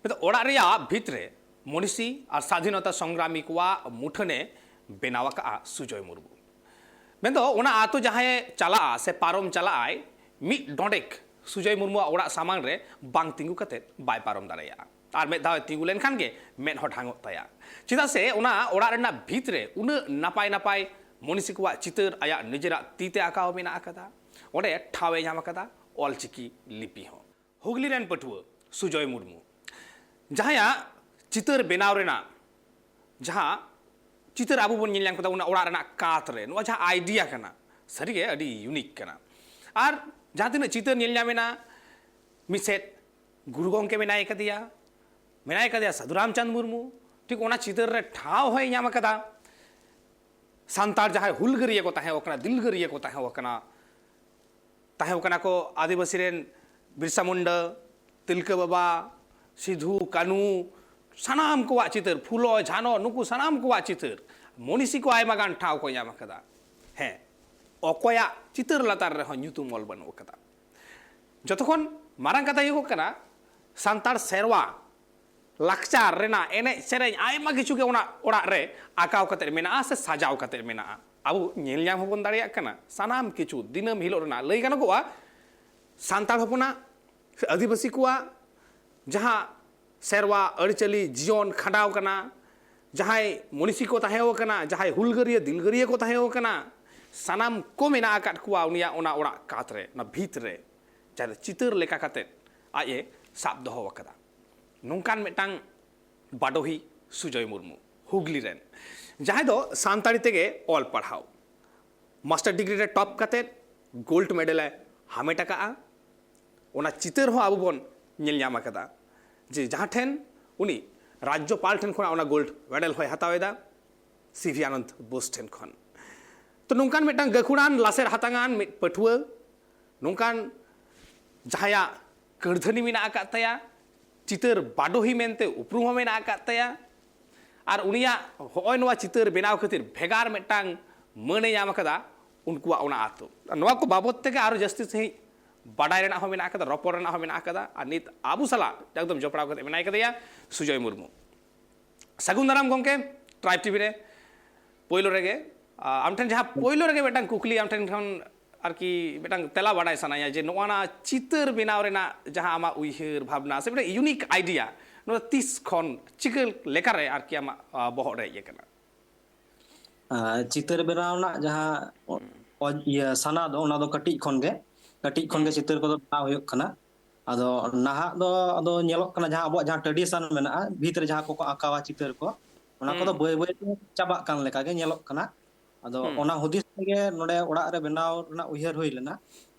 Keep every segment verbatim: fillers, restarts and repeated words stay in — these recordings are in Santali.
ᱢᱮᱱᱫᱚ ᱚᱲᱟᱜ ᱨᱮᱭᱟᱜ ᱵᱷᱤᱛ ᱨᱮ ᱢᱚᱱᱤᱥᱤ ᱟᱨ ᱥᱟᱫᱷᱤᱱᱚᱛᱟ ᱥᱚᱝᱜᱨᱟᱢᱤ ᱠᱚᱣᱟᱜ ᱢᱩᱴᱷᱟᱹᱱᱮ ᱵᱮᱱᱟᱣ ᱟᱠᱟᱫᱼᱟ ᱥᱩᱡᱚᱭ ᱢᱩᱨᱢᱩ᱾ ᱢᱮᱱᱫᱚ ᱚᱱᱟ ᱟᱛᱳ ᱡᱟᱦᱟᱸᱭᱮ ᱪᱟᱞᱟᱜᱼᱟ ᱥᱮ ᱯᱟᱨᱚᱢ ᱪᱟᱞᱟᱜᱼᱟᱭ, ᱢᱤᱫ ᱰᱚᱸᱰᱮᱠ ᱥᱩᱡᱚᱭ ᱢᱩᱨᱢᱩᱣᱟᱜ ᱚᱲᱟᱜ ᱥᱟᱢᱟᱝ ᱨᱮ ᱵᱟᱝ ᱛᱤᱸᱜᱩ ᱠᱟᱛᱮ ᱵᱟᱭ ᱯᱟᱨᱚᱢ ᱫᱟᱲᱮᱭᱟᱜᱼᱟ᱾ ᱟᱨ ᱢᱤᱫ ᱫᱷᱟᱣ ᱮ ᱛᱤᱸᱜᱩ ᱞᱮᱱᱠᱷᱟᱱ ᱜᱮ ᱢᱮᱫ ᱦᱚᱸ ᱰᱷᱟᱝᱚᱜ ᱛᱟᱭᱟ᱾ ᱪᱮᱫᱟᱜ ᱥᱮ ᱚᱱᱟ ᱚᱲᱟᱜ ᱨᱮᱱᱟᱜ ᱵᱷᱤᱛ ᱨᱮ ᱩᱱᱟᱹᱜ ᱱᱟᱯᱟᱭ ᱱᱟᱯᱟᱭ ᱢᱚᱱᱤᱥᱤ ᱠᱚᱣᱟᱜ ᱪᱤᱛᱟᱹᱨ ᱟᱭᱟᱜ ᱱᱤᱡᱮᱨᱟᱜ ᱛᱤ ᱛᱮ ᱟᱸᱠᱟᱣ ᱢᱮᱱᱟᱜ ᱟᱠᱟᱫᱟ᱾ ᱚᱸᱰᱮ ᱴᱷᱟᱶ ᱮ ᱧᱟᱢ ᱟᱠᱟᱫᱟ ᱚᱞᱪᱤᱠᱤ ᱞᱤᱯᱤ ᱦᱚᱸ᱾ ᱦᱩᱜᱽᱞᱤ ᱨᱮᱱ ᱯᱟᱹᱴᱷᱩᱣᱟᱹ ᱥᱩᱡᱚᱭ ᱢᱩᱨᱢᱩ, ᱡᱟᱦᱟᱸᱭᱟᱜ ᱪᱤᱛᱟᱹᱨ ᱵᱮᱱᱟᱣ ᱨᱮᱱᱟᱜ ᱡᱟᱦᱟᱸ ᱪᱤᱛᱟᱹᱨ ᱟᱵᱚ ᱵᱚᱱ ᱧᱮᱞ ᱧᱟᱢ ᱠᱮᱫᱟ ᱚᱱᱟ ᱚᱲᱟᱜ ᱨᱮᱱᱟᱜ ᱠᱟᱸᱛ ᱨᱮ, ᱱᱚᱣᱟ ᱡᱟᱦᱟᱸ ᱟᱭᱰᱤᱭᱟ ᱠᱟᱱᱟ, ᱥᱟᱹᱨᱤᱜᱮ ᱟᱹᱰᱤ ᱤᱭᱩᱱᱤᱠ ᱠᱟᱱᱟ᱾ ᱟᱨ ᱡᱟᱦᱟᱸ ᱛᱤᱱᱟᱹᱜ ᱪᱤᱛᱟᱹᱨ ᱧᱮᱞ ᱧᱟᱢ ᱮᱱᱟ, ᱢᱤᱫ ᱥᱮᱫ ᱜᱩᱨᱩ ᱜᱚᱢᱠᱮ ᱢᱮᱱᱟᱭ ᱠᱟᱫᱮᱭᱟ, ᱢᱮᱱᱟᱭ ᱠᱟᱫᱮᱭᱟ ᱥᱟᱹᱫᱷᱩ ᱨᱟᱢᱪᱟᱸᱫᱽ ᱢᱩᱨᱢᱩ, ᱴᱷᱤᱠ ᱚᱱᱟ ᱪᱤᱛᱟᱹᱨ ᱨᱮ ᱴᱷᱟᱶ ᱦᱚᱸᱭ ᱧᱟᱢ ᱟᱠᱟᱫᱟ᱾ ᱥᱟᱱᱛᱟᱲ ᱡᱟᱦᱟᱸᱭ ᱦᱩᱞᱜᱟᱹᱨᱤᱭᱟᱹ ᱠᱚ ᱛᱟᱦᱮᱸ ᱠᱟᱱᱟ, ᱫᱤᱞᱜᱟᱹᱨᱤᱭᱟᱹ ᱠᱚ ᱛᱟᱦᱮᱸ ᱠᱟᱱᱟ, ᱛᱟᱦᱮᱸ ᱠᱟᱱᱟ ᱠᱚ ᱟᱹᱫᱤᱵᱟᱹᱥᱤ ᱨᱮᱱ ᱵᱤᱨᱥᱟ ᱢᱩᱱᱰᱟ, ᱛᱤᱞᱠᱟᱹ ᱵᱟᱵᱟ, ᱥᱤᱫᱷᱩ, ᱠᱟᱹᱱᱩ, ᱥᱟᱱᱟᱢ ᱠᱚᱣᱟᱜ ᱪᱤᱛᱟᱹᱨ, ᱯᱷᱩᱞᱳ, ᱡᱷᱟᱱᱳ, ᱱᱩᱠᱩ ᱥᱟᱱᱟᱢ ᱠᱚᱣᱟᱜ ᱪᱤᱛᱟᱹᱨ, ᱢᱚᱱᱤᱥᱤ ᱠᱚ ᱟᱭᱢᱟ ᱜᱟᱱ ᱴᱷᱟᱶ ᱠᱚ ᱧᱟᱢ ᱟᱠᱟᱫᱟ᱾ ᱦᱮᱸ, ᱚᱠᱚᱭᱟᱜ ᱪᱤᱛᱟᱹᱨ ᱞᱟᱛᱟᱨ ᱨᱮᱦᱚᱸ ᱧᱩᱛᱩᱢ ᱚᱞ ᱵᱟᱹᱱᱩᱜ ᱟᱠᱟᱫᱟ᱾ ᱡᱚᱛᱚ ᱠᱷᱚᱱ ᱢᱟᱨᱟᱝ ᱠᱟᱛᱷᱟ ᱦᱩᱭᱩᱜ ᱠᱟᱱᱟ, ᱥᱟᱱᱛᱟᱲ ᱥᱮᱨᱣᱟ ᱞᱟᱠᱪᱟᱨ ᱨᱮᱱᱟᱜ ᱮᱱᱮᱡ ᱥᱮᱨᱮᱧ ᱟᱭᱢᱟ ᱠᱤᱪᱷᱩ ᱜᱮ ᱚᱱᱟ ᱚᱲᱟᱜ ᱨᱮ ᱟᱸᱠᱟᱣ ᱠᱟᱛᱮ ᱢᱮᱱᱟᱜᱼᱟ ᱥᱮ ᱥᱟᱡᱟᱣ ᱠᱟᱛᱮ ᱢᱮᱱᱟᱜᱼᱟ᱾ ᱟᱵᱚ ᱧᱮᱞ ᱧᱟᱢ ᱦᱚᱸᱵᱚᱱ ᱫᱟᱲᱮᱭᱟᱜ ᱠᱟᱱᱟ᱾ ᱥᱟᱱᱟᱢ ᱠᱤᱪᱷᱩ ᱫᱤᱱᱟᱹᱢ ᱦᱤᱞᱳᱜ ᱨᱮᱱᱟᱜ, ᱞᱟᱹᱭ ᱜᱟᱱᱚᱜᱚᱜᱼᱟ, ᱥᱟᱱᱛᱟᱲ ᱦᱚᱯᱚᱱᱟᱜ ᱥᱮ ᱟᱹᱫᱤᱵᱟᱹᱥᱤ ᱠᱚᱣᱟᱜ ᱡᱟᱦᱟᱸ ᱥᱮᱨᱣᱟ ᱟᱹᱨᱤᱪᱟᱹᱞᱤ ᱡᱤᱭᱚᱱ ᱠᱷᱟᱸᱰᱟᱣ ᱠᱟᱱᱟ, ᱡᱟᱦᱟᱸᱭ ᱢᱚᱱᱤᱥᱤ ᱠᱚ ᱛᱟᱦᱮᱸ ᱠᱟᱱᱟ, ᱡᱟᱦᱟᱸᱭ ᱦᱩᱞᱜᱟᱹᱨᱤᱭᱟᱹ ᱫᱤᱞᱜᱟᱹᱨᱤᱭᱟᱹ ᱠᱚ ᱛᱟᱦᱮᱸ ᱠᱟᱱᱟ, ᱥᱟᱱᱟᱢ ᱠᱚ ᱢᱮᱱᱟᱜ ᱟᱠᱟᱫ ᱠᱚᱣᱟ ᱩᱱᱤᱭᱟᱜ ᱚᱱᱟ ᱚᱲᱟᱜ ᱠᱟᱸᱛ ᱨᱮ, ᱚᱱᱟ ᱵᱷᱤᱛ ᱨᱮ, ᱡᱟᱦᱟᱸ ᱫᱚ ᱪᱤᱛᱟᱹᱨ ᱞᱮᱠᱟ ᱠᱟᱛᱮ ᱟᱡ ᱮ ᱥᱟᱵ ᱫᱚᱦᱚ ᱟᱠᱟᱫᱟ᱾ ᱱᱚᱝᱠᱟᱱ ᱢᱤᱫᱴᱟᱝ ᱵᱟᱰᱚᱦᱤ ᱥᱩᱡᱚᱭ ᱢᱩᱨᱢᱩ, ᱦᱩᱜᱽᱞᱤ ᱨᱮᱱ, ᱡᱟᱦᱟᱸᱭ ᱫᱚ ᱥᱟᱱᱛᱟᱲᱤ ᱛᱮᱜᱮ ᱚᱞ ᱯᱟᱲᱦᱟᱣ, ᱢᱟᱥᱴᱟᱨ ᱰᱤᱜᱽᱨᱤ ᱨᱮ ᱴᱚᱯ ᱠᱟᱛᱮ ᱜᱳᱞᱰ ᱢᱮᱰᱮᱞ ᱮ ᱦᱟᱢᱮᱴ ᱟᱠᱟᱫᱼᱟ᱾ ᱚᱱᱟ ᱪᱤᱛᱟᱹᱨ ᱦᱚᱸ ᱟᱵᱚ ᱵᱚᱱ ᱧᱮᱞ ᱧᱟᱢ ᱟᱠᱟᱫᱟ, ᱡᱮ ᱡᱟᱦᱟᱸ ᱴᱷᱮᱱ ᱩᱱᱤ ᱨᱟᱡᱽᱡᱚᱯᱟᱞ ᱴᱷᱮᱱ ᱠᱷᱚᱱᱟᱜ ᱚᱱᱟ ᱜᱳᱞᱰ ᱢᱮᱰᱮᱞ ᱦᱚᱸᱭ ᱦᱟᱛᱟᱣ ᱮᱫᱟ, ᱥᱤ ᱵᱷᱤ ᱟᱱᱚᱱᱫ ᱵᱳᱥ ᱴᱷᱮᱱ ᱠᱷᱚᱱ᱾ ᱛᱚ, ᱱᱚᱝᱠᱟᱱ ᱢᱤᱫᱴᱟᱝ ᱜᱟᱹᱠᱷᱩᱲᱟᱱ, ᱞᱟᱥᱮᱨ ᱦᱟᱛᱟᱝᱟᱱ ᱢᱤᱫ ᱯᱟᱹᱴᱷᱩᱣᱟᱹ, ᱱᱚᱝᱠᱟᱱ ᱡᱟᱦᱟᱸᱭᱟᱜ ᱠᱟᱹᱨᱫᱷᱟᱹᱱᱤ ᱢᱮᱱᱟᱜ ᱟᱠᱟᱫ ᱛᱟᱭᱟ, ᱪᱤᱛᱟᱹᱨ ᱵᱟᱰᱚᱦᱤ ᱢᱮᱱᱛᱮ ᱩᱯᱨᱩᱢ ᱦᱚᱸ ᱢᱮᱱᱟᱜ ᱟᱠᱟᱫ ᱛᱟᱭᱟ, ᱟᱨ ᱩᱱᱤᱭᱟᱜ ᱦᱚᱸᱜᱼᱚᱭ ᱱᱚᱣᱟ ᱪᱤᱛᱟᱹᱨ ᱵᱮᱱᱟᱣ ᱠᱷᱟᱹᱛᱤᱨ ᱵᱷᱮᱜᱟᱨ ᱢᱤᱫᱴᱟᱝ ᱢᱟᱹᱱᱮ ᱧᱟᱢ ᱟᱠᱟᱫᱟ ᱩᱱᱠᱩᱣᱟᱜ ᱚᱱᱟ ᱟᱛᱳ᱾ ᱱᱚᱣᱟ ᱠᱚ ᱵᱟᱵᱚᱫ ᱛᱮᱜᱮ ᱟᱨᱚ ᱡᱟᱹᱥᱛᱤ ᱥᱟᱺᱦᱤᱡ ᱵᱟᱰᱟᱭ ᱨᱮᱱᱟᱜ ᱦᱚᱸ ᱢᱮᱱᱟᱜ ᱟᱠᱟᱫᱟ, ᱨᱚᱯᱚᱲ ᱨᱮᱱᱟᱜ ᱦᱚᱸ ᱢᱮᱱᱟᱜ ᱟᱠᱟᱫᱟ᱾ ᱟᱨ ᱱᱤᱛ ᱟᱵᱚ ᱥᱟᱞᱟᱜ ᱮᱠᱫᱚᱢ ᱡᱚᱯᱲᱟᱣ ᱠᱟᱛᱮ ᱢᱮᱱᱟᱭ ᱠᱟᱫᱮᱭᱟ ᱥᱩᱡᱚᱭ ᱢᱩᱨᱢᱩ᱾ ᱥᱟᱹᱜᱩᱱ ᱫᱟᱨᱟᱢ ᱜᱚᱢᱠᱮ, ᱴᱨᱟᱭᱤᱵᱽ ᱴᱤᱵᱷᱤ ᱨᱮ᱾ ᱯᱳᱭᱞᱳ ᱨᱮᱜᱮ, ᱟ, ᱟᱢ ᱴᱷᱮᱱ ᱡᱟᱦᱟᱸ ᱯᱳᱭᱞᱳ ᱨᱮᱜᱮ ᱢᱤᱫᱴᱟᱝ ᱠᱩᱠᱞᱤ ᱟᱢ ᱴᱷᱮᱱ ᱠᱷᱚᱱ ᱟᱨᱠᱤ ᱢᱤᱫᱴᱟᱝ ᱛᱮᱞᱟ ᱵᱟᱰᱟᱭ ᱥᱟᱱᱟᱧᱟ ᱡᱮ ᱱᱚᱣᱟ ᱱᱟ ᱪᱤᱛᱟᱹᱨ ᱵᱮᱱᱟᱣ ᱨᱮᱱᱟᱜ ᱡᱟᱦᱟᱸ ᱟᱢᱟᱜ ᱩᱭᱦᱟᱹᱨ ᱵᱷᱟᱵᱽᱱᱟ ᱥᱮ ᱢᱤᱫᱴᱟᱝ ᱤᱭᱩᱱᱤᱠ ᱟᱭᱰᱤᱭᱟ, ᱱᱚᱣᱟ ᱛᱤᱥ ᱠᱷᱚᱱ ᱪᱤᱠᱟᱹ ᱞᱮᱠᱟᱨᱮ ᱟᱨᱠᱤ ᱟᱢᱟᱜ, ᱟ, ᱵᱚᱦᱚᱜ ᱨᱮ ᱦᱮᱡ ᱟᱠᱟᱱᱟ? ᱟᱨ ᱪᱤᱛᱟᱹᱨ ᱵᱮᱱᱟᱣ ᱨᱮᱱᱟᱜ ᱡᱟᱦᱟᱸ ᱚ-, ᱚ-, ᱤᱭᱟᱹ ᱥᱟᱱᱟ ᱫᱚ, ᱚᱱᱟ ᱫᱚ ᱠᱟᱹᱴᱤᱡ ᱠᱷᱚᱱ ᱜᱮ, ᱠᱟᱹᱴᱤᱡ ᱠᱷᱚᱱ ᱜᱮ ᱦᱩᱸ᱾ ᱪᱤᱛᱟᱹᱨ ᱠᱚᱫᱚ ᱵᱮᱱᱟᱣ ᱦᱩᱭᱩᱜ ᱠᱟᱱᱟ᱾ ᱟᱫᱚ ᱱᱟᱦᱟᱜ ᱫᱚ ᱟᱫᱚ ᱧᱮᱞᱚᱜ ᱠᱟᱱᱟ, ᱡᱟᱦᱟᱸ ᱟᱵᱚᱣᱟᱜ ᱡᱟᱦᱟᱸ ᱴᱨᱮᱰᱤᱥᱚᱱ ᱢᱮᱱᱟᱜᱼᱟ, ᱵᱷᱤᱛ ᱨᱮ ᱡᱟᱦᱟᱸ ᱠᱚᱠᱚ ᱟᱸᱠᱟᱣᱟ ᱪᱤᱛᱟᱹᱨ ᱠᱚ, ᱚᱱᱟ ᱠᱚᱫᱚ ᱦᱩᱸ᱾ ᱵᱟᱹᱭ ᱵᱟᱹᱭ ᱛᱮ ᱪᱟᱵᱟᱜ ᱠᱟᱱ ᱞᱮᱠᱟ ᱜᱮ ᱧᱮᱞᱚᱜ ᱠᱟᱱᱟ᱾ ᱟᱫᱚ ᱦᱩᱸ᱾ ᱚᱱᱟ ᱦᱩᱫᱤᱥ ᱛᱮᱜᱮ ᱱᱚᱰᱮ ᱚᱲᱟᱜ ᱨᱮ ᱵᱮᱱᱟᱣ ᱨᱮᱱᱟᱜ ᱩᱭᱦᱟᱹᱨ ᱦᱩᱭ ᱞᱮᱱᱟ᱾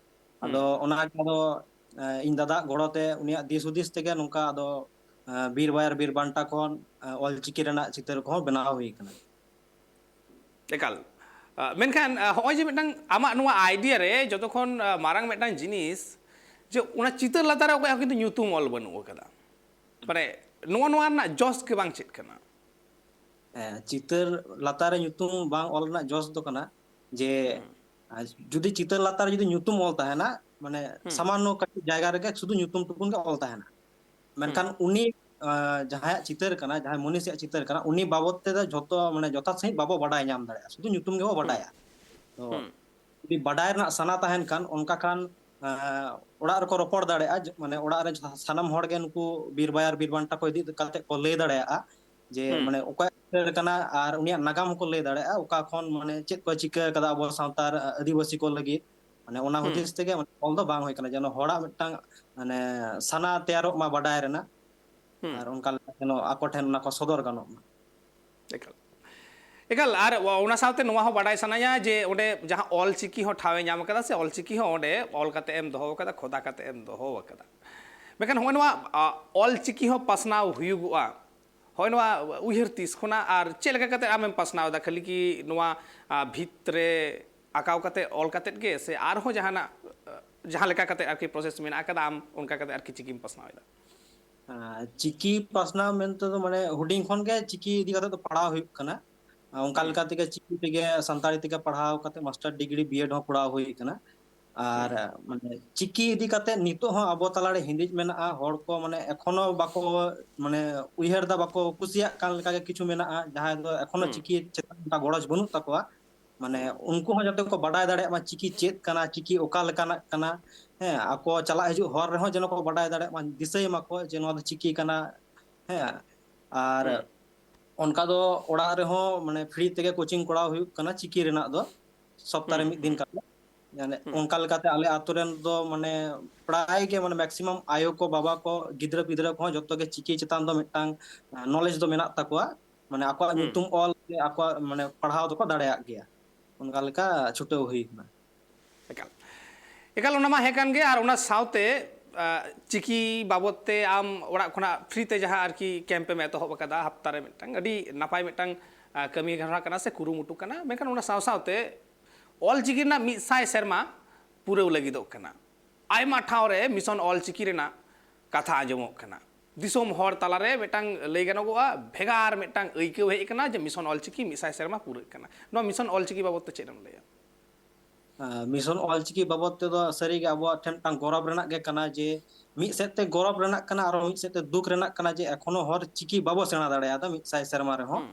ᱟᱫᱚ ᱦᱩᱸ᱾ ᱚᱱᱟ ᱜᱮ ᱟᱫᱚ, ᱮ, ᱤᱧ ᱫᱟᱫᱟᱣᱟᱜ ᱜᱚᱲᱚ ᱛᱮ, ᱩᱱᱤᱭᱟᱜ ᱫᱤᱥ ᱦᱩᱫᱤᱥ ᱛᱮᱜᱮ ᱱᱚᱝᱠᱟ ᱟᱫᱚ, ᱮ, ᱵᱤᱨ ᱵᱟᱭᱟᱨ ᱵᱤᱨ ᱵᱟᱱᱴᱟ ᱠᱷᱚᱱ, ᱮ, ᱚᱞᱪᱤᱠᱤ ᱨᱮᱱᱟᱜ ᱪᱤᱛᱟᱹᱨ ᱠᱚᱦᱚᱸ ᱵᱮᱱᱟᱣ ᱦᱩᱭ ᱠᱟᱱᱟ᱾ ᱮᱠᱟᱞ᱾ ᱟ, ᱢᱮᱱᱠᱷᱟᱱ, ᱟ, ᱦᱚᱸᱜᱼᱚᱭ ᱡᱮ ᱢᱤᱫᱴᱟᱝ ᱟᱢᱟᱜ ᱱᱚᱣᱟ ᱟᱭᱰᱤᱭᱟ ᱨᱮ ᱡᱚᱛᱚ ᱠᱷᱚᱱ, ᱟ, ᱢᱟᱨᱟᱝ ᱢᱤᱫᱴᱟᱝ ᱡᱤᱱᱤᱥ, ᱡᱮ ᱚᱱᱟ ᱪᱤᱛᱟᱹᱨ ᱞᱟᱛᱟᱨ ᱨᱮ ᱚᱠᱚᱭᱟᱜ ᱦᱚᱸ ᱠᱤᱱᱛᱩ ᱧᱩᱛᱩᱢ ᱚᱞ ᱵᱟᱹᱱᱩᱜ ᱟᱠᱟᱫᱟ᱾ ᱢᱟᱱᱮ, ᱱᱚᱣᱟ, ᱱᱚᱣᱟ ᱨᱮᱱᱟᱜ ᱡᱚᱥ ᱜᱮ ᱵᱟᱝ ᱪᱮᱫ ᱠᱟᱱᱟ? ᱦᱮᱸ, ᱪᱤᱛᱟᱹᱨ ᱞᱟᱛᱟᱨ ᱨᱮ ᱧᱩᱛᱩᱢ ᱵᱟᱝ ᱚᱞ ᱨᱮᱱᱟᱜ ᱡᱚᱥ ᱫᱚ ᱠᱟᱱᱟ ᱡᱮ, ᱦᱩᱸ᱾ ᱟᱨ ᱡᱩᱫᱤ ᱪᱤᱛᱟᱹᱨ ᱞᱟᱛᱟᱨ ᱨᱮ ᱡᱩᱫᱤ ᱧᱩᱛᱩᱢ ᱚᱞ ᱛᱟᱦᱮᱱᱟ, ᱢᱟᱱᱮ, ᱦᱩᱸ᱾ ᱥᱟᱢᱟᱱᱱᱚ ᱠᱟᱹᱴᱤᱡ ᱡᱟᱭᱜᱟ ᱨᱮᱜᱮ ᱥᱩᱫᱷᱩ ᱧᱩᱛᱩᱢ ᱴᱩᱠᱩᱱ ᱜᱮ ᱚᱞ ᱛᱟᱦᱮᱱᱟ᱾ ᱦᱩᱸ᱾ ᱢᱮᱱᱠᱷᱟᱱ ᱩᱱᱤ, ᱟ, ᱡᱟᱦᱟᱸᱭᱟᱜ ᱪᱤᱛᱟᱹᱨ ᱠᱟᱱᱟ, ᱡᱟᱦᱟᱸᱭ ᱢᱩᱱᱤᱥᱤᱭᱟᱜ ᱪᱤᱛᱟᱹᱨ ᱠᱟᱱᱟ, ᱩᱱᱤ ᱵᱟᱵᱚᱫ ᱛᱮᱫᱚ ᱡᱷᱚᱛᱚ, ᱢᱟᱱᱮ, ᱡᱚᱛᱷᱟᱛ ᱥᱟᱺᱦᱤᱡ ᱵᱟᱵᱚ ᱵᱟᱰᱟᱭ ᱧᱟᱢ ᱫᱟᱲᱮᱭᱟᱜᱼᱟ, ᱥᱩᱫᱷᱩ ᱧᱩᱛᱩᱢ ᱜᱮᱵᱚ ᱦᱩᱸ᱾ ᱵᱟᱰᱟᱭᱟ᱾ ᱛᱚ, ᱦᱩᱸ᱾ ᱡᱩᱫᱤ ᱵᱟᱰᱟᱭ ᱨᱮᱱᱟᱜ ᱥᱟᱱᱟ ᱛᱟᱦᱮᱱ ᱠᱷᱟᱱ, ᱚᱱᱠᱟ ᱠᱷᱟᱱ, ᱮᱸ, ᱚᱲᱟᱜ ᱨᱮᱠᱚ ᱨᱚᱯᱚᱲ ᱫᱟᱲᱮᱭᱟᱜᱼᱟ, ᱡᱮ, ᱢᱟᱱᱮ, ᱚᱲᱟᱜ ᱨᱮ ᱥᱟ-, ᱥᱟᱱᱟᱢ ᱦᱚᱲ ᱜᱮ ᱱᱩᱠᱩ ᱵᱤᱨ ᱵᱟᱭᱟᱨ ᱵᱤᱨ ᱵᱟᱱᱴᱟ ᱠᱚ ᱤᱫᱤ ᱠᱟᱛᱮ ᱠᱚ ᱞᱟᱹᱭ ᱫᱟᱲᱮᱭᱟᱜᱼᱟ ᱡᱮ, ᱦᱩᱸ᱾ ᱢᱟᱱᱮ, ᱚᱠᱚᱭᱟᱜ ᱪᱤᱛᱟᱹᱨ ᱠᱟᱱᱟ ᱟᱨ ᱩᱱᱤᱭᱟᱜ ᱱᱟᱜᱟᱢ ᱦᱚᱸᱠᱚ ᱞᱟᱹᱭ ᱫᱟᱲᱮᱭᱟᱜᱼᱟ, ᱚᱠᱟ ᱠᱷᱚᱱ, ᱢᱟᱱᱮ, ᱪᱮᱫ ᱠᱚ ᱪᱤᱠᱟᱹ ᱠᱟᱫᱟ ᱟᱵᱚ ᱥᱟᱶᱛᱟ ᱨᱮ, ᱟᱹᱫᱤᱵᱟᱹᱥᱤ ᱠᱚ ᱞᱟᱹᱜᱤᱫ᱾ ᱢᱟᱱᱮ, ᱚᱱᱟ ᱦᱩᱸ᱾ ᱦᱩᱫᱤᱥ ᱛᱮᱜᱮ, ᱢᱟᱱᱮ, ᱚᱞ ᱫᱚ ᱵᱟᱝ ᱦᱩᱭ ᱠᱟᱱᱟ, ᱡᱮᱱᱚ ᱦᱚᱲᱟᱜ ᱢᱤᱫᱴᱟᱝ, ᱢᱟᱱᱮ, ᱥᱟᱱᱟ ᱛᱮᱭᱟᱨᱚᱜ ᱢᱟ ᱵᱟᱰᱟᱭ ᱨᱮᱱᱟᱜ᱾ ᱦᱩᱸ᱾ ᱟᱨ ᱚᱱᱠᱟ ᱞᱮᱠᱟ ᱡᱮᱱᱚ ᱟᱠᱚ ᱴᱷᱮᱱ ᱚᱱᱟ ᱠᱚ ᱥᱚᱫᱚᱨ ᱜᱟᱱᱚᱜ ᱢᱟ᱾ ᱮᱠᱟᱞ᱾ ᱮᱠᱟᱞ, ᱟᱨ ᱚ-, ᱚᱱᱟ ᱥᱟᱶᱛᱮ ᱱᱚᱣᱟ ᱦᱚᱸ ᱵᱟᱰᱟᱭ ᱥᱟᱱᱟᱧᱟ ᱡᱮ ᱚᱸᱰᱮ ᱡᱟᱦᱟᱸ ᱚᱞ ᱪᱤᱠᱤ ᱦᱚᱸ ᱴᱷᱟᱶ ᱮ ᱧᱟᱢ ᱟᱠᱟᱫᱟ, ᱥᱮ ᱚᱞ ᱪᱤᱠᱤ ᱦᱚᱸ ᱚᱸᱰᱮ ᱚᱞ ᱠᱟᱛᱮ ᱮᱢ ᱫᱚᱦᱚ ᱟᱠᱟᱫᱟ, ᱠᱷᱚᱫᱟ ᱠᱟᱛᱮ ᱮᱢ ᱫᱚᱦᱚ ᱟᱠᱟᱫᱟ᱾ ᱢᱮᱱᱠᱷᱟᱱ ᱦᱚᱸᱜᱼᱚᱭ ᱱᱚᱣᱟ, ᱟ, ᱚᱞ ᱪᱤᱠᱤ ᱦᱚᱸ ᱯᱟᱥᱱᱟᱣ ᱦᱩᱭᱩᱜᱚᱜᱼᱟ, ᱦᱚᱸᱜᱼᱚᱭ ᱱᱚᱣᱟ ᱩᱭᱦᱟᱹᱨ ᱛᱤᱥ ᱠᱷᱚᱱᱟᱜ ᱟᱨ ᱪᱮᱫ ᱞᱮᱠᱟ ᱠᱟᱛᱮ ᱟᱢᱮᱢ ᱯᱟᱥᱱᱟᱣ ᱮᱫᱟ? ᱠᱷᱟᱹᱞᱤ ᱠᱤ ᱱᱚᱣᱟ, ᱟ, ᱵᱷᱤᱛ ᱨᱮ ᱟᱸᱠᱟᱣ ᱠᱟᱛᱮ, ᱚᱞ ᱠᱟᱛᱮ ᱜᱮ, ᱥᱮ ᱟᱨᱦᱚᱸ ᱡᱟᱦᱟᱱᱟᱜ, ᱟ, ᱡᱟᱦᱟᱸ ᱞᱮᱠᱟ ᱠᱟᱛᱮ ᱟᱨᱠᱤ ᱯᱨᱚᱥᱮᱥ ᱢᱮᱱᱟᱜ ᱟᱠᱟᱫᱟ, ᱟᱢ ᱚᱱᱠᱟ ᱠᱟᱛᱮ ᱟᱨᱠᱤ ᱪᱤᱠᱤᱢ ᱯᱟᱥᱱᱟᱣ ᱮᱫᱟ? ᱟᱨ ᱪᱤᱠᱤ ᱯᱟᱥᱱᱟᱣ ᱢᱮᱱᱛᱮ ᱫᱚ, ᱢᱟᱱᱮ, ᱦᱩᱰᱤᱧ ᱠᱷᱚᱱ ᱜᱮ ᱪᱤᱠᱤ ᱤᱫᱤ ᱠᱟᱛᱮ ᱫᱚ ᱯᱟᱲᱦᱟᱣ ᱦᱩᱭᱩᱜ ᱠᱟᱱᱟ᱾ ᱚᱱᱠᱟ ᱦᱩᱸ᱾ ᱞᱮᱠᱟ ᱛᱮᱜᱮ ᱪᱤᱠᱤ ᱛᱮᱜᱮ, ᱥᱟᱱᱛᱟᱲᱤ ᱛᱮᱜᱮ ᱯᱟᱲᱦᱟᱣ ᱠᱟᱛᱮ ᱢᱟᱥᱴᱟᱨ ᱰᱤᱜᱽᱨᱤ, ᱵᱤᱭᱮᱰ ᱦᱚᱸ ᱠᱚᱨᱟᱣ ᱦᱩᱭ ᱠᱟᱱᱟ᱾ ᱟᱨ ᱢᱟᱱᱮ ᱪᱤᱠᱤ ᱤᱫᱤ ᱠᱟᱛᱮ ᱱᱤᱛᱚᱜ ᱦᱚᱸ ᱟᱵᱚ ᱛᱟᱞᱟᱨᱮ ᱦᱤᱸᱫᱤᱡ ᱢᱮᱱᱟᱜᱼᱟ᱾ ᱦᱚᱲ ᱠᱚ ᱢᱟᱱᱮ ᱮᱠᱷᱚᱱᱳ ᱵᱟᱠᱚ ᱢᱟᱱᱮ ᱩᱭᱦᱟᱹᱨ ᱫᱟ, ᱵᱟᱠᱚ ᱠᱩᱥᱤᱭᱟᱜ ᱠᱟᱱ ᱞᱮᱠᱟᱜᱮ ᱠᱤᱪᱷᱩ ᱢᱮᱱᱟᱜᱼᱟ, ᱡᱟᱦᱟᱸᱭ ᱫᱚ ᱮᱠᱷᱚᱱᱳ ᱪᱤᱠᱤ ᱪᱮᱛᱟᱱ ᱚᱱᱠᱟ ᱜᱚᱨᱚᱡᱽ ᱵᱟᱹᱱᱩᱜ ᱛᱟᱠᱚᱣᱟ᱾ ᱢᱟᱱᱮ ᱩᱱᱠᱩ ᱦᱚᱸ ᱡᱟᱛᱮ ᱠᱚ ᱵᱟᱰᱟᱭ ᱫᱟᱲᱮᱭᱟᱜ ᱢᱟ ᱪᱤᱠᱤ ᱪᱮᱫ ᱠᱟᱱᱟ, ᱪᱤᱠᱤ ᱚᱠᱟ ᱞᱮᱠᱟᱱᱟᱜ ᱠᱟᱱᱟ᱾ ᱦᱮᱸ, ᱟᱠᱚ ᱪᱟᱞᱟᱜ ᱦᱤᱡᱩᱜ ᱦᱚᱨ ᱨᱮᱦᱚᱸ ᱡᱮᱱᱚ ᱠᱚ ᱵᱟᱰᱟᱭ ᱫᱟᱲᱮᱭᱟᱜ ᱢᱟ, ᱫᱤᱥᱟᱹᱭ ᱢᱟᱠᱚ ᱡᱮ ᱱᱚᱣᱟ ᱫᱚ ᱪᱤᱠᱤ ᱠᱟᱱᱟ᱾ ᱦᱮᱸ, ᱟᱨ ᱚᱱᱠᱟ ᱫᱚ ᱚᱲᱟᱜ ᱨᱮᱦᱚᱸ ᱢᱟᱱᱮ ᱯᱷᱨᱤ ᱛᱮᱜᱮ ᱠᱳᱪᱤᱝ ᱠᱚᱨᱟᱣ ᱦᱩᱭᱩᱜ ᱠᱟᱱᱟ ᱪᱤᱠᱤ ᱨᱮᱱᱟᱜ ᱫᱚ, ᱥᱚᱯᱛᱟᱦᱚ ᱨᱮ ᱢᱤᱫ ᱫᱤᱱ ᱠᱟᱛᱮ᱾ ᱢᱟᱱᱮ ᱚᱱᱠᱟ ᱞᱮᱠᱟᱛᱮ ᱟᱞᱮ ᱟᱛᱳ ᱨᱮᱱ ᱫᱚ ᱢᱟᱱᱮ ᱯᱨᱟᱭ ᱜᱮ ᱢᱟᱱᱮ ᱢᱮᱠᱥᱤᱢᱟᱢ ᱟᱭᱳ ᱠᱚ, ᱵᱟᱵᱟ ᱠᱚ, ᱜᱤᱫᱽᱨᱟᱹ ᱯᱤᱫᱽᱨᱟᱹ ᱠᱚᱦᱚᱸ ᱡᱚᱛᱚ ᱜᱮ ᱪᱤᱠᱤ ᱪᱮᱛᱟᱱ ᱫᱚ ᱢᱤᱫᱴᱟᱝ ᱱᱚᱞᱮᱡᱽ ᱫᱚ ᱢᱮᱱᱟᱜ ᱛᱟᱠᱚᱣᱟ᱾ ᱢᱟᱱᱮ ᱟᱠᱚᱣᱟᱜ ᱧᱩᱛᱩᱢ ᱚᱞ ᱥᱮ ᱟᱠᱚᱣᱟᱜ ᱢᱟᱱᱮ ᱯᱟᱲᱦᱟᱣ ᱫᱚᱠᱚ ᱫᱟᱲᱮᱭᱟᱜ ᱜᱮᱭᱟ᱾ ᱚᱱᱠᱟ ᱞᱮᱠᱟ ᱪᱷᱩᱴᱟᱹᱣ ᱦᱩᱭ ᱠᱟᱱᱟ᱾ ᱮᱠᱟᱞ᱾ ᱮᱠᱟᱞ, ᱚᱱᱟ ᱢᱟ ᱦᱮᱸ ᱠᱟᱱ ᱜᱮ᱾ ᱟᱨ ᱚᱱᱟ ᱥᱟᱶᱛᱮ, ᱟ, ᱪᱤᱠᱤ ᱵᱟᱵᱚᱫ ᱛᱮ ᱟᱢ ᱚᱲᱟᱜ ᱠᱷᱚᱱᱟᱜ ᱯᱷᱨᱤ ᱛᱮ ᱡᱟᱦᱟᱸ ᱟᱨᱠᱤ ᱠᱮᱢᱯ ᱮᱢ ᱮᱛᱚᱦᱚᱵ ᱟᱠᱟᱫᱟ, ᱦᱟᱯᱛᱟ ᱨᱮ ᱢᱤᱫᱴᱟᱝ ᱟᱹᱰᱤ ᱱᱟᱯᱟᱭ ᱢᱤᱫᱴᱟᱝ, ᱟ, ᱠᱟᱹᱢᱤ ᱦᱚᱨᱟ ᱠᱟᱱᱟ ᱥᱮ ᱠᱩᱨᱩᱢᱩᱴᱩ ᱠᱟᱱᱟ᱾ ᱢᱮᱱᱠᱷᱟᱱ ᱚᱱᱟ ᱥᱟᱶ ᱥᱟᱶᱛᱮ ᱚᱞ ᱪᱤᱠᱤ ᱨᱮᱱᱟᱜ ᱢᱤᱫ ᱥᱟᱭ ᱥᱮᱨᱢᱟ ᱯᱩᱨᱟᱹᱣ ᱞᱟᱹᱜᱤᱫᱚᱜ ᱠᱟᱱᱟ᱾ ᱟᱭᱢᱟ ᱴᱷᱟᱶ ᱨᱮ ᱢᱤᱥᱚᱱ ᱚᱞ ᱪᱤᱠᱤ ᱨᱮᱱᱟᱜ ᱠᱟᱛᱷᱟ ᱟᱸᱡᱚᱢᱚᱜ ᱠᱟᱱᱟ᱾ ᱫᱤᱥᱚᱢ ᱦᱚᱲ ᱛᱟᱞᱟᱨᱮ ᱢᱤᱫᱴᱟᱝ ᱞᱟᱹᱭ ᱜᱟᱱᱚᱜᱚᱜᱼᱟ, ᱵᱷᱮᱜᱟᱨ ᱢᱤᱫᱴᱟᱝ ᱟᱹᱭᱠᱟᱹᱣ ᱦᱮᱡ ᱟᱠᱟᱱᱟ ᱡᱮ ᱢᱤᱥᱚᱱ ᱚᱞ ᱪᱤᱠᱤ ᱢᱤᱫ ᱥᱟᱭ ᱥᱮᱨᱢᱟ ᱯᱩᱨᱟᱹᱜ ᱠᱟᱱᱟ᱾ ᱱᱚᱣᱟ ᱢᱤᱥᱚᱱ ᱚᱞ ᱪᱤᱠᱤ ᱵᱟᱵᱚᱫ ᱛᱮ ᱪᱮᱫ ᱮᱢ ᱞᱟᱹᱭᱟ? ᱟᱸ, ᱢᱤᱥᱚᱱ ᱚᱞᱪᱤᱠᱤ ᱵᱟᱵᱚᱫ ᱛᱮᱫᱚ ᱥᱟᱹᱨᱤᱜᱮ ᱟᱵᱚᱣᱟᱜ ᱴᱷᱮᱱ ᱢᱤᱫᱴᱟᱝ ᱜᱚᱨᱚᱵᱽ ᱨᱮᱱᱟᱜ ᱜᱮ ᱠᱟᱱᱟ ᱡᱮ ᱢᱤᱫ ᱥᱮᱫ ᱛᱮ ᱜᱚᱨᱚᱵᱽ ᱨᱮᱱᱟᱜ ᱠᱟᱱᱟ, ᱟᱨᱚ ᱢᱤᱫ ᱥᱮᱫ ᱛᱮ ᱫᱩᱠ ᱨᱮᱱᱟᱜ ᱠᱟᱱᱟ ᱡᱮ ᱮᱠᱷᱚᱱᱳ ᱦᱚᱲ ᱪᱤᱠᱤ ᱵᱟᱵᱚ ᱥᱮᱬᱟ ᱫᱟᱲᱮᱭᱟᱫᱟ ᱢᱤᱫ ᱥᱟᱭ ᱥᱮᱨᱢᱟ ᱨᱮᱦᱚᱸ᱾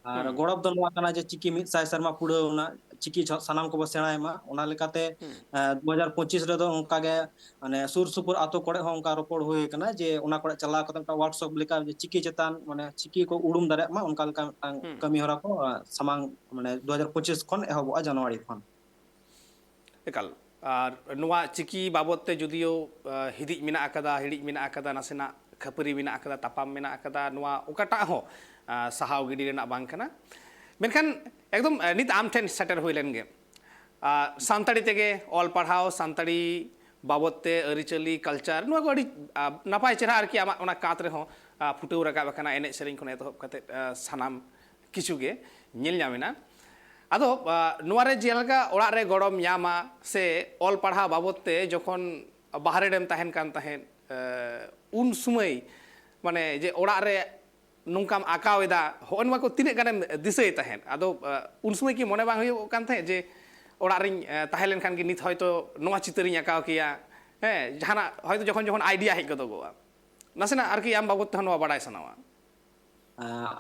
ᱟᱨ ᱜᱚᱨᱚᱵᱽ ᱫᱚ ᱱᱚᱣᱟ ᱠᱟᱱᱟ ᱡᱮ ᱪᱤᱠᱤ ᱢᱤᱫ ᱥᱟᱭ ᱥᱮᱨᱢᱟ ᱯᱩᱨᱟᱹᱣ ᱮᱱᱟ, ᱪᱤᱠᱤ ᱡᱷᱚ-, ᱥᱟᱱᱟᱢ ᱠᱚᱵᱚ ᱥᱮᱬᱟᱭ ᱢᱟ᱾ ᱚᱱᱟ ᱞᱮᱠᱟᱛᱮ, ᱮᱸ, ᱫᱩ ᱦᱟᱡᱟᱨ ᱯᱚᱸᱪᱤᱥ ᱨᱮᱫᱚ ᱚᱱᱠᱟ ᱜᱮ, ᱢᱟᱱᱮ, ᱥᱩᱨ ᱥᱩᱯᱩᱨ ᱟᱛᱳ ᱠᱚᱨᱮ ᱦᱚᱸ ᱚᱱᱠᱟ ᱨᱚᱯᱚᱲ ᱦᱩᱭ ᱟᱠᱟᱱᱟ ᱡᱮ ᱚᱱᱟ ᱠᱚᱨᱮ ᱪᱟᱞᱟᱣ ᱠᱟᱛᱮ ᱢᱤᱫᱴᱟᱝ ᱣᱟᱨᱠᱥᱚᱯ ᱞᱮᱠᱟ ᱡᱮ ᱪᱤᱠᱤ ᱪᱮᱛᱟᱱ, ᱢᱟᱱᱮ, ᱪᱤᱠᱤ ᱠᱚ ᱩᱰᱩᱝ ᱫᱟᱲᱮᱭᱟᱜ ᱢᱟ, ᱚᱱᱠᱟ ᱞᱮᱠᱟ ᱢᱤᱫᱴᱟᱝ ᱠᱟᱹᱢᱤ ᱦᱚᱨᱟ ᱠᱚ, ᱟᱸ, ᱥᱟᱢᱟᱝ, ᱢᱟᱱᱮ, ᱫᱩ ᱦᱟᱡᱟᱨ ᱯᱚᱸᱪᱤᱥ ᱠᱷᱚᱱ ᱮᱦᱚᱵᱚᱜᱼᱟ, ᱡᱟᱱᱩᱣᱟᱨᱤ ᱠᱷᱚᱱ᱾ ᱮᱠᱟᱞ᱾ ᱟᱨ ᱱᱚᱣᱟ ᱪᱤᱠᱤ ᱵᱟᱵᱚᱫ ᱛᱮ ᱡᱩᱫᱤᱭᱳ, ᱟ, ᱦᱤᱫᱤᱡ ᱢᱮᱱᱟᱜ ᱟᱠᱟᱫᱟ, ᱦᱤᱲᱤᱡ ᱢᱮᱱᱟᱜ ᱟᱠᱟᱫᱟ, ᱱᱟᱥᱮᱱᱟᱜ ᱠᱷᱟᱹᱯᱟᱹᱨᱤ ᱢᱮᱱᱟᱜ ᱟᱠᱟᱫᱟ, ᱛᱟᱯᱟᱢ ᱢᱮᱱᱟᱜ ᱟᱠᱟᱫᱟ, ᱱᱚᱣᱟ ᱚᱠᱟᱴᱟᱜ ᱦᱚᱸ, ᱟ, ᱥᱟᱦᱟᱣ ᱜᱤᱰᱤ ᱨᱮᱱᱟᱜ ᱵᱟᱝ ᱠᱟᱱᱟ᱾ ᱢᱮᱱᱠᱷᱟᱱ ᱮᱠᱫᱚᱢ, ᱟ, ᱱᱤᱛ ᱟᱢ ᱴᱷᱮᱱ ᱥᱮᱴᱮᱨ ᱦᱩᱭ ᱞᱮᱱ ᱜᱮ᱾ ᱟ, ᱥᱟᱱᱛᱟᱲᱤ ᱛᱮᱜᱮ ᱚᱞ ᱯᱟᱲᱦᱟᱣ, ᱥᱟᱱᱛᱟᱲᱤ ᱵᱟᱵᱚᱫ ᱛᱮ ᱟᱹᱨᱤᱪᱟᱹᱞᱤ, culture, ᱱᱚᱣᱟ ᱠᱚ ᱟᱹᱰᱤ, ᱟ, ᱱᱟᱯᱟᱭ ᱪᱮᱦᱨᱟ ᱟᱨᱠᱤ ᱟᱢᱟᱜ ᱚᱱᱟ ᱠᱟᱸᱛ ᱨᱮᱦᱚᱸ, ᱟ, ᱯᱷᱩᱴᱟᱹᱣ ᱨᱟᱠᱟᱵ ᱟᱠᱟᱱᱟ, ᱮᱱᱮᱡ ᱥᱮᱨᱮᱧ ᱠᱷᱚᱱ ᱮᱛᱚᱦᱚᱵ ᱠᱟᱛᱮ, ᱟ, ᱥᱟᱱᱟᱢ ᱠᱤᱪᱷᱩ ᱜᱮ ᱧᱮᱞ ᱧᱟᱢ ᱮᱱᱟ᱾ ᱟᱫᱚ, ᱟ, ᱱᱚᱣᱟ ᱨᱮ ᱡᱮᱞᱮᱠᱟ ᱚᱲᱟᱜ ᱨᱮ ᱜᱚᱲᱚᱢ ᱧᱟᱢᱟ ᱥᱮ ᱚᱞ ᱯᱟᱲᱦᱟᱣ ᱵᱟᱵᱚᱫ ᱛᱮ ᱡᱚᱠᱷᱚᱱ ᱵᱟᱦᱨᱮ ᱨᱮᱢ ᱛᱟᱦᱮᱱ ᱠᱟᱱ ᱛᱟᱦᱮᱸᱫ, ᱟ, ᱩᱱ ᱥᱩᱢᱟᱹᱭ ᱢᱟᱱᱮ ᱡᱮ ᱚᱲᱟᱜ ᱨᱮ ᱱᱚᱝᱠᱟᱢ ᱟᱸᱠᱟᱣ ᱮᱫᱟ, ᱦᱚᱸᱜᱼᱚ ᱱᱚᱣᱟ ᱠᱚ ᱛᱤᱱᱟᱹᱜ ᱜᱟᱱᱮᱢ ᱫᱤᱥᱟᱹᱭ ᱛᱟᱦᱮᱸᱫ? ᱟᱫᱚ, ᱟ, ᱩᱱ ᱥᱩᱢᱟᱹᱭ ᱠᱤ ᱢᱚᱱᱮ ᱵᱟᱝ ᱦᱩᱭᱩᱜᱚᱜ ᱠᱟᱱ ᱛᱟᱦᱮᱸᱫ ᱡᱮ ᱚᱲᱟᱜ ᱨᱤᱧ ᱛᱟᱦᱮᱸ ᱞᱮᱱᱠᱷᱟᱱ ᱜᱮ ᱱᱤᱛ ᱦᱚᱭᱛᱳ ᱱᱚᱣᱟ ᱪᱤᱛᱟᱹᱨᱤᱧ ᱟᱸᱠᱟᱣ ᱠᱮᱭᱟ᱾ ᱦᱮᱸ, ᱡᱟᱦᱟᱱᱟᱜ ᱦᱚᱭᱛᱳ ᱡᱚᱠᱷᱚᱱ ᱡᱚᱠᱷᱚᱱ ᱟᱭᱰᱤᱭᱟ ᱦᱮᱡ ᱜᱚᱫᱚᱜᱚᱜᱼᱟ᱾ ᱱᱟᱥᱮᱱᱟᱜ ᱟᱨᱠᱤ ᱟᱢ ᱵᱟᱵᱚᱫ ᱛᱮᱦᱚᱸ ᱱᱚᱣᱟ ᱵᱟᱰᱟᱭ ᱥᱟᱱᱟᱣᱟ᱾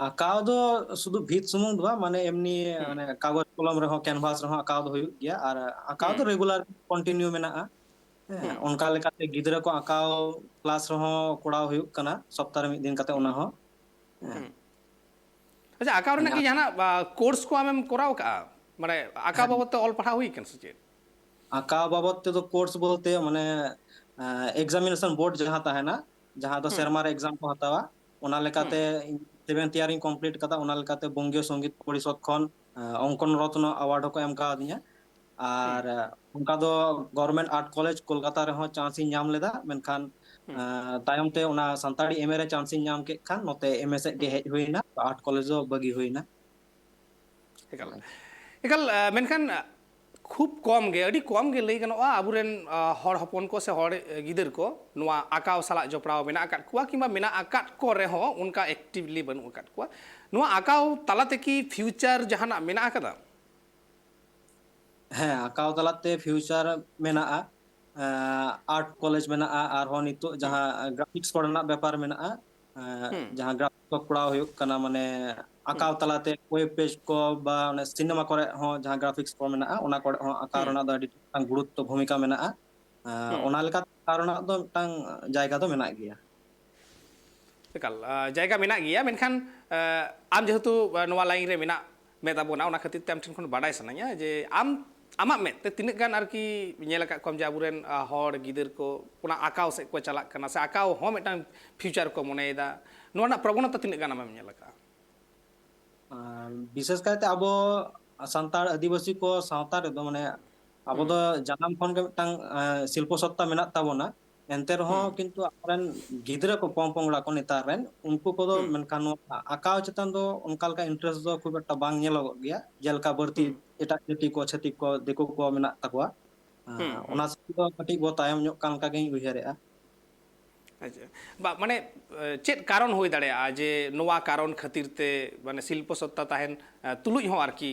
ᱟᱸᱠᱟᱣ ᱫᱚ ᱥᱩᱫᱷᱩ ᱵᱷᱤᱛ ᱥᱩᱢᱩᱝ ᱫᱚ ᱵᱟᱝ, ᱢᱟᱱᱮ ᱮᱢᱱᱤ ᱢᱟᱱᱮ ᱠᱟᱜᱚᱡᱽ ᱠᱚᱞᱚᱢ ᱨᱮᱦᱚᱸ, ᱠᱮᱱᱵᱷᱟᱥ ᱨᱮᱦᱚᱸ ᱟᱸᱠᱟᱣ ᱫᱚ ᱦᱩᱭᱩᱜ ᱜᱮᱭᱟ᱾ ᱟᱨ ᱟᱸᱠᱟᱣ ᱫᱚ ᱨᱮᱜᱩᱞᱟᱨ ᱠᱚᱱᱴᱤᱱᱤᱭᱩ ᱢᱮᱱᱟᱜᱼᱟ᱾ ᱦᱮᱸ, ᱚᱱᱠᱟ ᱞᱮᱠᱟᱛᱮ ᱜᱤᱫᱽᱨᱟᱹ ᱠᱚ ᱟᱸᱠᱟᱣ ᱠᱞᱟᱥ ᱨᱮᱦᱚᱸ ᱠᱚᱨᱟᱣ ᱦᱩᱭᱩᱜ ᱠᱟᱱᱟ, ᱥᱚᱯᱛᱟᱦᱚ ᱨᱮ ᱢᱤᱫ ᱫᱤᱱ ᱠᱟᱛᱮ ᱚᱱᱟ ᱦᱚᱸ᱾ ᱦᱮᱸ᱾ ᱟᱪᱪᱷᱟ, ᱟᱸᱠᱟᱣ ᱨᱮᱱᱟᱜ ᱠᱤ ᱡᱟᱦᱟᱱᱟᱜ ᱠᱳᱨᱥ ᱠᱚ ᱟᱢᱮᱢ ᱠᱚᱨᱟᱣ ᱠᱟᱜᱼᱟ? ᱢᱟᱱᱮ ᱟᱸᱠᱟᱣ ᱵᱟᱵᱚᱫ ᱛᱮ ᱚᱞ ᱯᱟᱲᱦᱟᱣ ᱦᱩᱭ ᱠᱟᱱᱟ ᱥᱮ ᱪᱮᱫ? ᱟᱸᱠᱟᱣ ᱵᱟᱵᱚᱫ ᱛᱮᱫᱚ ᱠᱳᱨᱥ ᱵᱚᱞᱛᱮ ᱢᱟᱱᱮ ᱮᱠᱡᱟᱢᱤᱱᱮᱥᱚᱱ ᱵᱳᱨᱰ ᱡᱟᱦᱟᱸ ᱛᱟᱦᱮᱱᱟ, ᱡᱟᱦᱟᱸ ᱫᱚ ᱥᱮᱨᱢᱟ ᱨᱮ ᱮᱠᱡᱟᱢ ᱠᱚ ᱦᱟᱛᱟᱣᱟ, ᱚᱱᱟ ᱞᱮᱠᱟᱛᱮ ᱥᱮᱵᱷᱮᱱᱛᱷ ᱤᱭᱟᱨ ᱤᱧ ᱠᱚᱢᱯᱞᱤᱴ ᱠᱟᱫᱟ᱾ ᱚᱱᱟ ᱞᱮᱠᱟᱛᱮ ᱵᱚᱝᱜᱤᱭᱚ ᱥᱚᱝᱜᱤᱛ ᱯᱚᱨᱤᱥᱚᱫᱽ ᱠᱷᱚᱱ ᱚᱝᱠᱚᱱ ᱨᱚᱛᱱᱚ ᱟᱣᱟᱨᱰ ᱦᱚᱸᱠᱚ ᱮᱢ ᱠᱟᱣᱫᱤᱧᱟ᱾ ᱟᱨ ᱚᱱᱠᱟ ᱫᱚ ᱜᱚᱵᱷᱚᱨᱢᱮᱱᱴ ᱟᱨᱴ ᱠᱚᱞᱮᱡᱽ ᱠᱳᱞᱠᱟᱛᱟ ᱨᱮᱦᱚᱸ ᱪᱟᱱᱥ ᱤᱧ ᱧᱟᱢ ᱞᱮᱫᱟ, ᱢᱮᱱᱠᱷᱟᱱ ᱛᱟᱭᱚᱢ ᱛᱮ ᱚᱱᱟ ᱥᱟᱱᱛᱟᱲᱤ ᱮᱢ ᱮ ᱨᱮ ᱪᱟᱱᱥ ᱤᱧ ᱧᱟᱢ ᱠᱮᱫ ᱠᱷᱟᱱ ᱱᱚᱛᱮ ᱮᱢ ᱮ ᱥᱮᱫ ᱜᱮ ᱦᱮᱡ ᱦᱩᱭᱱᱟ, ᱟᱨᱴ ᱠᱚᱞᱮᱡᱽ ᱫᱚ ᱵᱟᱹᱜᱤ ᱦᱩᱭᱱᱟ᱾ ᱮᱠᱟᱞ, ᱮᱠᱟᱞ᱾ ᱢᱮᱱᱠᱷᱟᱱ ᱠᱷᱩᱵ ᱠᱚᱢ ᱜᱮ, ᱟᱹᱰᱤ ᱠᱚᱢ ᱜᱮ ᱞᱟᱹᱭ ᱜᱟᱱᱚᱜᱼᱟ, ᱟᱵᱚᱨᱮᱱ ᱦᱚᱲ ᱦᱚᱯᱚᱱ ᱠᱚ ᱥᱮ ᱦᱚᱲ ᱜᱤᱫᱟᱹᱨ ᱠᱚ ᱱᱚᱣᱟ ᱟᱸᱠᱟᱣ ᱥᱟᱞᱟᱜ ᱡᱚᱯᱲᱟᱣ ᱢᱮᱱᱟᱜ ᱟᱠᱟᱫ ᱠᱚᱣᱟ, ᱠᱤᱝᱵᱟ ᱢᱮᱱᱟᱜ ᱟᱠᱟᱫ ᱠᱚ ᱨᱮᱦᱚᱸ ᱚᱱᱠᱟ ᱮᱠᱴᱤᱵᱷᱞᱤ ᱵᱟᱹᱱᱩᱜ ᱟᱠᱟᱫ ᱠᱚᱣᱟ᱾ ᱱᱚᱣᱟ ᱟᱸᱠᱟᱣ ᱛᱟᱞᱟᱛᱮ ᱠᱤ ᱯᱷᱤᱭᱩᱪᱟᱨ ᱡᱟᱦᱟᱱᱟᱜ ᱢᱮᱱᱟᱜ ᱟᱠᱟᱫᱟ? ᱦᱮᱸ, ᱟᱸᱠᱟᱣ ᱛᱟᱞᱟᱛᱮ ᱯᱷᱤᱭᱩᱪᱟᱨ ᱢᱮᱱᱟᱜᱼᱟ᱾ ᱟᱨᱴ ᱠᱚᱞᱮᱡᱽ ᱢᱮᱱᱟᱜᱼᱟ, ᱟᱨᱦᱚᱸ ᱱᱤᱛᱚᱜ ᱡᱟᱦᱟᱸ ᱜᱨᱟᱯᱷᱤᱠᱥ ᱠᱚᱨᱮᱱᱟᱜ ᱵᱮᱯᱟᱨ ᱢᱮᱱᱟᱜᱼᱟ, ᱡᱟᱦᱟᱸ ᱜᱨᱟᱯᱷᱤᱠᱥ ᱠᱚ ᱠᱚᱨᱟᱣ ᱦᱩᱭᱩᱜ ᱠᱟᱱᱟ, ᱢᱟᱱᱮ ᱟᱸᱠᱟᱣ ᱛᱟᱞᱟᱛᱮ ᱳᱭᱮᱵ ᱯᱮᱡᱽ ᱠᱚ ᱵᱟ ᱚᱱᱮ ᱥᱤᱱᱮᱢᱟ ᱠᱚᱨᱮ ᱦᱚᱸ ᱡᱟᱦᱟᱸ ᱜᱨᱟᱯᱷᱤᱠᱥ ᱠᱚ ᱢᱮᱱᱟᱜᱼᱟ, ᱚᱱᱟ ᱠᱚᱨᱮ ᱦᱚᱸ ᱟᱸᱠᱟᱣ ᱨᱮᱱᱟᱜ ᱫᱚ ᱟᱹᱰᱤ ᱢᱤᱫᱴᱟᱝ ᱜᱩᱨᱩᱛᱛᱚ ᱵᱷᱩᱢᱤᱠᱟ ᱢᱮᱱᱟᱜᱼᱟ᱾ ᱚᱱᱟ ᱞᱮᱠᱟᱛᱮ ᱟᱸᱠᱟᱣ ᱨᱮᱱᱟᱜ ᱫᱚ ᱢᱤᱫᱴᱟᱝ ᱡᱟᱭᱜᱟ ᱫᱚ ᱢᱮᱱᱟᱜ ᱜᱮᱭᱟ᱾ ᱮᱠᱟᱞ, ᱡᱟᱭᱜᱟ ᱢᱮᱱᱟᱜ ᱜᱮᱭᱟ, ᱢᱮᱱᱠᱷᱟᱱ ᱟᱢ ᱡᱮᱦᱮᱛᱩ ᱱᱚᱣᱟ ᱞᱟᱭᱤᱱ ᱨᱮ ᱢᱮᱱᱟᱜ ᱢᱮ ᱛᱟᱵᱚᱱᱟ, ᱚᱱᱟ ᱠᱷᱟᱹᱛᱤᱨ ᱛᱮ ᱟᱢ ᱴᱷᱮᱱ ᱠᱷᱚᱱ ᱵᱟᱰᱟᱭ ᱥᱟᱱᱟᱧᱟ ᱡᱮ ᱟᱢ, ᱟᱢᱟᱜ ᱢᱮᱫ ᱛᱮ ᱛᱤᱱᱟᱹᱜ ᱜᱟᱱ ᱟᱨᱠᱤ ᱧᱮᱞ ᱟᱠᱟᱫ ᱠᱚᱣᱟᱢ ᱡᱮ ᱟᱵᱚᱨᱮᱱ ᱦᱚᱲ ᱜᱤᱫᱟᱹᱨ ᱠᱚ ᱚᱱᱟ ᱟᱸᱠᱟᱣ ᱥᱮᱫ ᱠᱚ ᱪᱟᱞᱟᱜ ᱠᱟᱱᱟ ᱥᱮ ᱟᱸᱠᱟᱣ ᱦᱚᱸ ᱢᱤᱫᱴᱟᱝ ᱯᱷᱤᱭᱩᱪᱟᱨ ᱠᱚ ᱢᱚᱱᱮᱭᱮᱫᱟ, ᱱᱚᱣᱟ ᱨᱮᱱᱟᱜ ᱯᱨᱚᱵᱚᱱᱚᱛᱟ ᱛᱤᱱᱟᱹᱜ ᱜᱟᱱ ᱟᱢᱮᱢ ᱧᱮᱞ ᱟᱠᱟᱫᱼᱟ? ᱵᱤᱥᱮᱥ ᱠᱟᱭᱛᱮ ᱟᱵᱚ ᱥᱟᱱᱛᱟᱲ ᱟᱹᱫᱤᱵᱟᱹᱥᱤ ᱠᱚ ᱥᱟᱶᱛᱟ ᱨᱮᱫᱚ, ᱢᱟᱱᱮ ᱟᱵᱚ ᱫᱚ ᱡᱟᱱᱟᱢ ᱠᱷᱚᱱ ᱜᱮ ᱢᱤᱫᱴᱟᱝ ᱥᱤᱞᱯᱚ ᱥᱚᱛᱛᱟ ᱢᱮᱱᱟᱜ ᱛᱟᱵᱚᱱᱟ᱾ ᱮᱱᱛᱮ ᱨᱮᱦᱚᱸ ᱠᱤᱱᱛᱩ ᱟᱵᱚᱨᱮᱱ ᱜᱤᱫᱽᱨᱟᱹ ᱠᱚ, ᱯᱚᱝ ᱯᱚᱝᱲᱟ ᱠᱚ ᱱᱮᱛᱟᱨ ᱨᱮᱱ, ᱩᱱᱠᱩ ᱠᱚᱫᱚ ᱢᱮᱱᱠᱷᱟᱱ ᱱᱚᱣᱟ ᱟᱸᱠᱟᱣ ᱪᱮᱛᱟᱱ ᱫᱚ ᱚᱱᱠᱟ ᱞᱮᱠᱟ ᱤᱱᱴᱟᱨᱮᱥᱴ ᱫᱚ ᱠᱷᱩᱵ ᱮᱠᱴᱟ ᱵᱟᱝ ᱧᱮᱞᱚᱜᱚᱜ ᱜᱮᱭᱟ, ᱡᱮᱞᱮᱠᱟ ᱵᱟᱹᱲᱛᱤ ᱮᱴᱟᱜ ᱡᱟᱹᱛᱤ ᱠᱚ, ᱪᱷᱟᱹᱛᱤᱠ ᱠᱚ, ᱫᱤᱠᱩ ᱠᱚ ᱢᱮᱱᱟᱜ ᱛᱟᱠᱚᱣᱟ᱾ ᱚᱱᱟ ᱥᱮᱫ ᱫᱚ ᱠᱟᱹᱴᱤᱡ ᱵᱚ ᱛᱟᱭᱚᱢ ᱧᱚᱜ ᱠᱟᱱ ᱞᱮᱠᱟ ᱜᱤᱧ ᱩᱭᱦᱟᱹᱨᱮᱜᱼᱟ᱾ ᱟᱪᱪᱷᱟ, ᱵᱟ, ᱢᱟᱱᱮ ᱪᱮᱫ ᱠᱟᱨᱚᱱ ᱦᱩᱭ ᱫᱟᱲᱮᱭᱟᱜᱼᱟ ᱡᱮ ᱱᱚᱣᱟ ᱠᱟᱨᱚᱱ ᱠᱷᱟᱹᱛᱤᱨ ᱛᱮ, ᱢᱟᱱᱮ ᱥᱤᱞᱯᱚ ᱥᱚᱛᱛᱟ ᱛᱟᱦᱮᱱ ᱛᱩᱞᱩᱡ ᱦᱚᱸ ᱟᱨᱠᱤ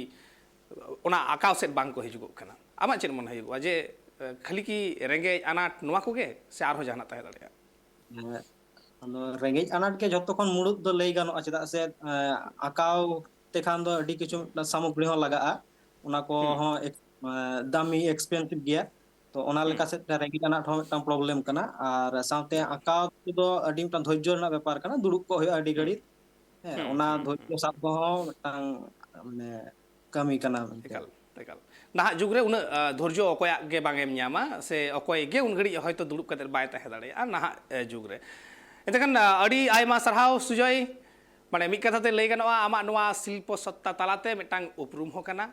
ᱚᱱᱟ ᱟᱸᱠᱟᱣ ᱥᱮᱫ ᱵᱟᱝ ᱠᱚ ᱦᱤᱡᱩᱜᱚᱜ ᱠᱟᱱᱟ? ᱟᱢᱟᱜ ᱪᱮᱫ ᱢᱚᱱᱮ ᱦᱩᱭᱩᱜᱚᱜᱼᱟ ᱡᱮ ᱮ, ᱠᱷᱟᱹᱞᱤ ᱠᱤ ᱨᱮᱸᱜᱮᱡ ᱟᱱᱟᱴ ᱱᱚᱣᱟ ᱠᱚᱜᱮ ᱥᱮ ᱟᱨᱦᱚᱸ ᱡᱟᱦᱟᱱᱟᱜ ᱛᱟᱦᱮᱸ ᱫᱟᱲᱮᱭᱟᱜᱼᱟ? ᱦᱮᱸ, ᱟᱫᱚ ᱨᱮᱸᱜᱮᱡ ᱟᱱᱟᱴ ᱜᱮ ᱡᱷᱚᱛᱚ ᱠᱷᱚᱱ ᱢᱩᱲᱩᱫ ᱫᱚ ᱞᱟᱹᱭ ᱜᱟᱱᱚᱜᱼᱟ, ᱪᱮᱫᱟᱜ ᱥᱮ ᱮᱸ, ᱟᱸᱠᱟᱣ ᱛᱮᱠᱷᱟᱱ ᱫᱚ ᱟᱹᱰᱤ ᱠᱤᱪᱷᱩ ᱢᱤᱫᱴᱟᱝ ᱥᱟᱢᱚᱜᱨᱤ ᱦᱚᱸ ᱞᱟᱜᱟᱜᱼᱟ, ᱚᱱᱟ ᱠᱚᱦᱚᱸ ᱮᱠ- ᱮᱸ, ᱫᱟᱢᱤ, ᱮᱠᱥᱯᱮᱱᱥᱤᱵᱷ ᱜᱮᱭᱟ᱾ ᱛᱚ ᱚᱱᱟ ᱞᱮᱠᱟ ᱥᱮᱫ ᱛᱮ ᱨᱮᱸᱜᱮᱡ ᱟᱱᱟᱴ ᱦᱚᱸ ᱢᱤᱫᱴᱟᱝ ᱯᱨᱚᱵᱞᱮᱢ ᱠᱟᱱᱟ᱾ ᱟᱨ ᱥᱟᱶᱛᱮ ᱟᱸᱠᱟᱣ ᱫᱚ ᱟᱹᱰᱤ ᱢᱤᱫᱴᱟᱝ ᱫᱷᱳᱨᱡᱚ ᱨᱮᱱᱟᱜ ᱵᱮᱯᱟᱨ ᱠᱟᱱᱟ, ᱫᱩᱲᱩᱵ ᱠᱚᱜ ᱦᱩᱭᱩᱜᱼᱟ ᱟᱹᱰᱤ ᱜᱷᱟᱹᱲᱤᱡ᱾ ᱦᱮᱸ, ᱚᱱᱟ ᱫᱷᱳᱨᱡᱚ ᱥᱟᱵ ᱫᱚᱦᱚ ᱦᱚᱸ ᱢᱤᱫᱴᱟᱝ ᱢᱟᱱᱮ ᱠᱟᱹᱢᱤ ᱠᱟᱱᱟ ᱢᱮᱱᱛᱮ᱾ ᱮᱠᱟᱞ, ᱮᱠᱟᱞ᱾ ᱱᱟᱦᱟᱜ ᱡᱩᱜᱽ ᱨᱮ ᱩᱱᱟᱹᱜ ᱟ, ᱫᱷᱳᱨᱡᱚ ᱚᱠᱚᱭᱟᱜ ᱜᱮ ᱵᱟᱝ ᱮᱢ ᱧᱟᱢᱟ, ᱥᱮ ᱚᱠᱚᱭ ᱜᱮ ᱩᱱ ᱜᱷᱟᱹᱲᱤᱡ ᱦᱚᱭᱛᱳ ᱫᱩᱲᱩᱵ ᱠᱟᱛᱮ ᱵᱟᱭ ᱛᱟᱦᱮᱸ ᱫᱟᱲᱮᱭᱟᱜᱼᱟ ᱱᱟᱦᱟᱜ ᱮ, ᱡᱩᱜᱽ ᱨᱮ᱾ ᱮᱱᱛᱮᱠᱷᱟᱱ ᱟ, ᱟᱹᱰᱤ ᱟᱭᱢᱟ ᱥᱟᱨᱦᱟᱣ ᱥᱩᱡᱚᱭ, ᱢᱟᱱᱮ ᱢᱤᱫ ᱠᱟᱛᱷᱟ ᱛᱮ ᱞᱟᱹᱭ ᱜᱟᱱᱚᱜᱼᱟ, ᱟᱢᱟᱜ ᱱᱚᱣᱟ ᱥᱤᱞᱯᱚ ᱥᱚᱛᱛᱟ ᱛᱟᱞᱟᱛᱮ ᱢᱤᱫᱴᱟᱝ ᱩᱯᱨᱩᱢ ᱦᱚᱸ ᱠᱟᱱᱟ,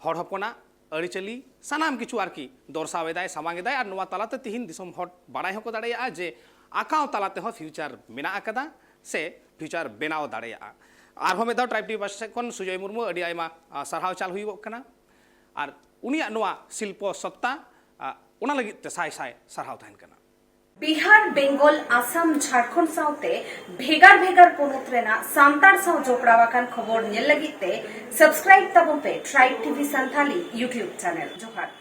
ᱦᱚᱲ ᱦᱚᱯᱚᱱᱟᱜ ᱟᱹᱨᱤᱪᱟᱹᱞᱤ ᱥᱟᱱᱟᱢ ᱠᱤᱪᱷᱩ ᱟᱨᱠᱤ ᱫᱚᱨᱥᱟᱣ ᱮᱫᱟᱭ, ᱥᱟᱢᱟᱝ ᱮᱫᱟᱭ, ᱟᱨ ᱱᱚᱣᱟ ᱛᱟᱞᱟᱛᱮ ᱛᱤᱦᱤᱧ ᱫᱤᱥᱚᱢ ᱦᱚᱲ ᱵᱟᱲᱟᱭ ᱦᱚᱸᱠᱚ ᱫᱟᱲᱮᱭᱟᱜᱼᱟ ᱡᱮ ᱟᱸᱠᱟᱣ ᱛᱟᱞᱟ ᱛᱮᱦᱚᱸ ᱯᱷᱤᱭᱩᱪᱟᱨ ᱢᱮᱱᱟᱜ ᱟᱠᱟᱫᱟ ᱥᱮ ᱯᱷᱤᱭᱩᱪᱟᱨ ᱵᱮᱱᱟᱣ ᱫᱟᱲᱮᱭᱟᱜᱼᱟ᱾ ᱟᱨᱦᱚᱸ ᱢᱤᱫ ᱫᱷᱟᱣ ᱴᱨᱟᱭᱤᱵᱽ ᱴᱤᱵᱷᱤ ᱯᱟᱦᱴᱟ ᱥᱮᱫ ᱠᱷᱚᱱ ᱥᱩᱡᱚᱭ ᱢᱩᱨᱢᱩ ᱟᱹᱰᱤ ᱟᱭᱢᱟ ᱟ, ᱥᱟᱨᱦᱟᱣ ᱪᱟᱞ ᱦᱩᱭᱩᱜᱚᱜ ᱠᱟᱱᱟ, ᱟᱨ ᱩᱱᱤᱭᱟᱜ ᱱᱚᱣᱟ ᱥᱤᱞᱯᱚ ᱥᱚᱛᱛᱟ ᱟ, ᱚᱱᱟ ᱞᱟᱹᱜᱤᱫ ᱛᱮ ᱥᱟᱭ ᱥᱟᱭ ᱥᱟᱨᱦᱟᱣ ᱛᱟᱦᱮᱱ ᱠᱟᱱᱟ᱾ ᱵᱤᱦᱟᱨ, ᱵᱮᱝᱜᱚᱞ, ᱟᱥᱟᱢ, ᱡᱷᱟᱲᱠᱷᱚᱸᱰ ᱥᱟᱶᱛᱮ ᱵᱷᱮᱜᱟᱨ ᱵᱷᱮᱜᱟᱨ ᱯᱚᱱᱚᱛ ᱨᱮᱱᱟᱜ ᱥᱟᱱᱛᱟᱲ ᱥᱟᱶ ᱡᱚᱯᱲᱟᱣ ᱟᱠᱟᱱ ᱠᱷᱚᱵᱚᱨ ᱧᱮᱞ ᱞᱟᱹᱜᱤᱫ ᱛᱮ subscribe ᱛᱟᱵᱚᱱ ᱯᱮ Tribe T V Santali YouTube channel᱾ ᱡᱚᱦᱟᱨ᱾